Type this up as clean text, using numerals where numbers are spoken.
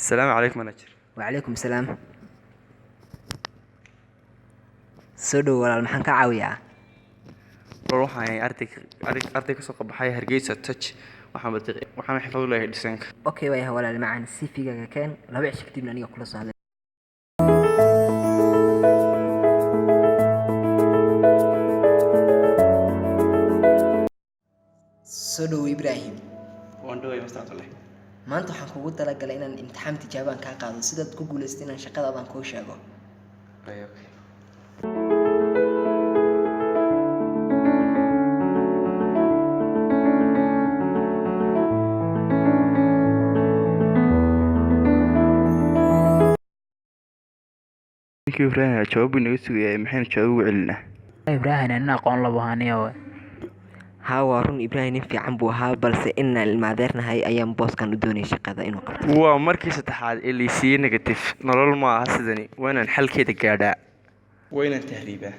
Asalaamu calaykum, manager. Wacalaykum salaam. Soo dhow walaal, maxaan ka caawiyaa? Walaal, waxaan ahay arday kasoo qabaxay Hargeysa Touch. Waxaan bartay, waxaan xirfad u leeyahay designka. Okay, waayahay walaal macaan, CV-gaaga keen, 2 cisho kadibna aniga kula soo hadlay. Soo dhow Ibraahim. Waan dhaway, Master Cabdullahi. Maanta waxaan kugu talagalay inaan imtixaan tijaabaan kaa qaado, sidaad ku guulaystay inaan shaqadaadan kuu sheego. Okay. Ninkii Ibraahim jawaab buu inaga sugayay, maxaynu jawaab ugu celinaa? Ibraahim nin aqoon labo haniyo. Haa, waa run, Ibraahim nin fiican buu ahaa, balse inaan ilmaadeernahay ayaan booskan u doonayay shaqada inuu qabto. Waa markii saddexaad ee laysiiyey negative. Nolol ma aha sidani, waa inaan xalkeeda gaadhaa, waa inaan tahriibaa.